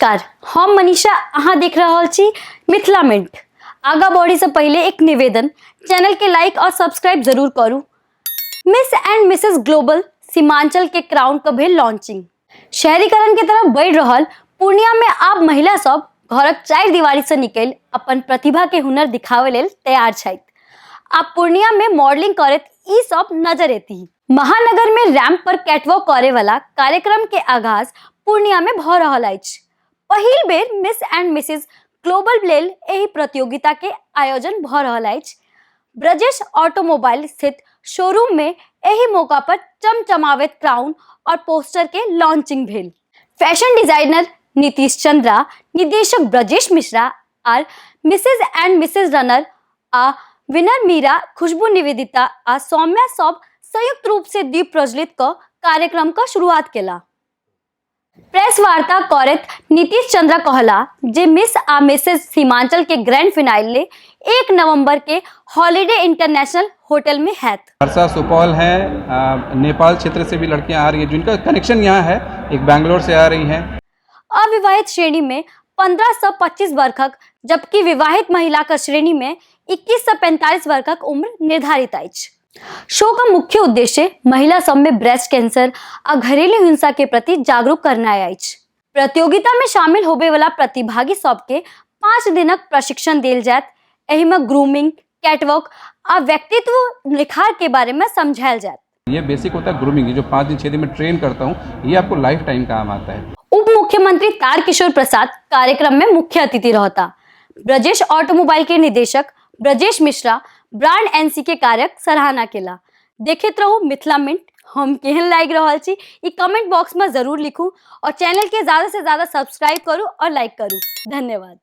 नमस्कार, हम मनीषा, अहाँ देख रहल छी मिथिला मिंट। आगा बढ़ी से पहले एक निवेदन, चैनल के लाइक और सब्सक्राइब जरूर करू। Miss and Mrs global Seemanchal के क्राउन के भेल लॉन्चिंग। शहरीकरण के तरफ बढ़ि रहल पूर्णिया में आब महिला सब घरक चारि दीवारी से निकलि अपन प्रतिभा के हुनर दिखावे लेल तैयार छथि। आब पूर्णिया में मॉडलिंग करैत ई सब नजर एती। महानगर में रैंप पर कैटवॉक करे वाला कार्यक्रम के आगाज पूर्णिया में भ रहल अछि। पहिल बेर मिस एंड मिसेज ग्लोबल लेल एहि प्रतियोगिता के आयोजन भ रहल अछि। ब्रजेश ऑटोमोबाइल स्थित शोरूम में एहि मौका पर चमचमावैत क्राउन और पोस्टर के लॉन्चिंग भेल। फैशन डिजाइनर नीतीश चंद्रा, निदेशक ब्रजेश मिश्रा आर मिसेज एंड मिसेज रनर आ विनर मीरा, खुशबू, निवेदिता आ सौम्या सब संयुक्त रूप से दीप प्रज्वलित क कार्यक्रम क शुरुआत केला। प्रेस वार्ता करैत नीतीश चंद्रा कहला जे मिस आ मिसेज सीमांचल के ग्रैंड फिनाइले 1 नवंबर के हॉलिडे इंटरनेशनल होटल में हैत। सहरसा, सुपौल है, नेपाल क्षेत्र से भी लड़कियां आ रही हैं जिनका कनेक्शन यहाँ है, एक बैंगलोर से आ रही हैं। अविवाहित श्रेणी में 15 से 25 वर्षक, जबकि विवाहित महिला के श्रेणी में 21 से 45 वर्षक उम्र निर्धारित अछि। शो का मुख्य उद्देश्य महिला सब में ब्रेस्ट कैंसर आ घरेलू हिंसा के प्रति जागरूक करनाइ अछि। प्रतियोगिता में शामिल होबे वाला प्रतिभागी सबके 5 दिनक प्रशिक्षण देल जायत। एहि में ग्रूमिंग, कैटवॉक आ व्यक्तित्व निखार के बारे में समझायल जायत। ये बेसिक होता है ग्रूमिंग, ये जो 5 दिन 6 दिन में ट्रेन करता हूँ, ये आपको लाइफ टाइम काम आता है। उप मुख्यमंत्री तारकिशोर प्रसाद कार्यक्रम में मुख्य अतिथि रहता। ब्रजेश ऑटोमोबाइल के निदेशक ब्रजेश मिश्रा ब्रांड एनसी के कार्यक सराहना केला। देखैत रहू मिथिला मिंट। हम केहन लागि रहल छी ई कमेंट बॉक्स में जरूर लिखू और चैनल के ज्यादा से ज्यादा सब्सक्राइब करू और लाइक करू। धन्यवाद।